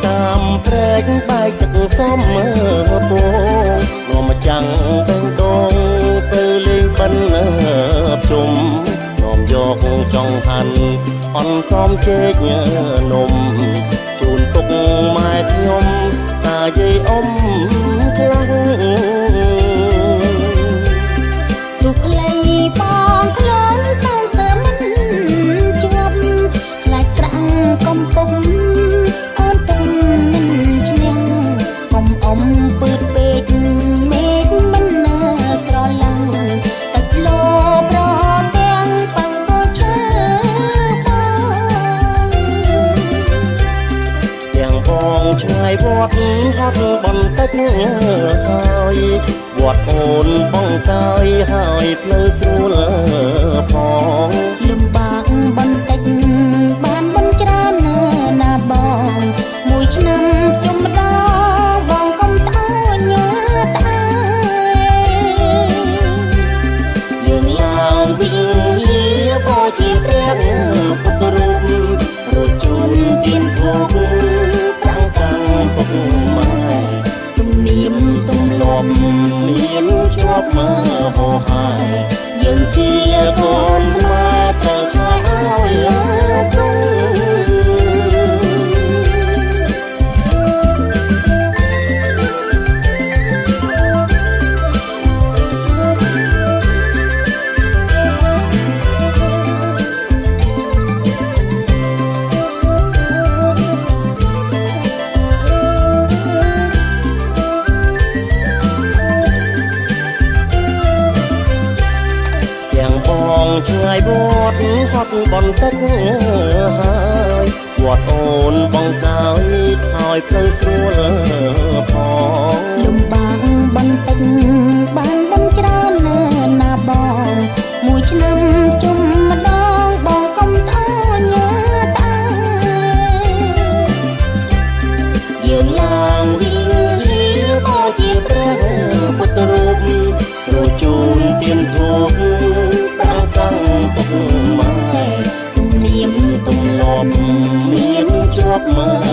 តាមព្រែកបែកទឹកសំពងនាំមកចាំងបេងដងទៅលេងបិណ្ឌជុំនាំយកចង់ហាន់អន់សំជែកនំជូនទុកម៉ែខ្ញុំតាយាយអ៊ំខ្លាំង ទុកខ្លីបងខ្លួនតាសើមិនជាប់ខ្លាចស្រាំងកំពុងអូនទុំមិនឈ្នះកុំអុំពឺតពេកមេឃមិននៅស្រឡាំងទឹកលោប្រទាំងបាំងកូឈើបង ទាំងបងឆ្ងាយវត្តហត់បន្តិចហើយវត្តអូនបងកាយហើយផ្លូវស្រួលផង លំបាកបន្តិចបានបុណ្យច្រើនណាបងមួយឆ្នាំជុំម្ដងបងកុំត្អូញញើត្អើ យើងឡើងវិលាបជាព្រះពុទ្ធរូបរួចជូនទៀនធូបប្រាំងកាំងពុកម៉ែ ទំនៀមទម្លាប់ មានជាប់មើហោហាយយើងជាកូនខ្មែរត្រូវឆ្លើយឲ្យគង់ ទាំងបងឆ្ងាយវត្តហត់បន្តិចហើយវត្តអូនបងកាយហើយផ្លូវស្រួលផង លំបាកបន្តិចបានបុណ្យច្រើនណាបងមួយឆ្នាំជុំម្ដងបងកុំត្អូញញើត្អើ យើងឡើងវិលាបជាព្រះពុទ្ធរូបរួចជូនទៀនធូបប្រាំងកាំងពុកម៉ែ ទំនៀម ទម្លាប់មានជាប់មើ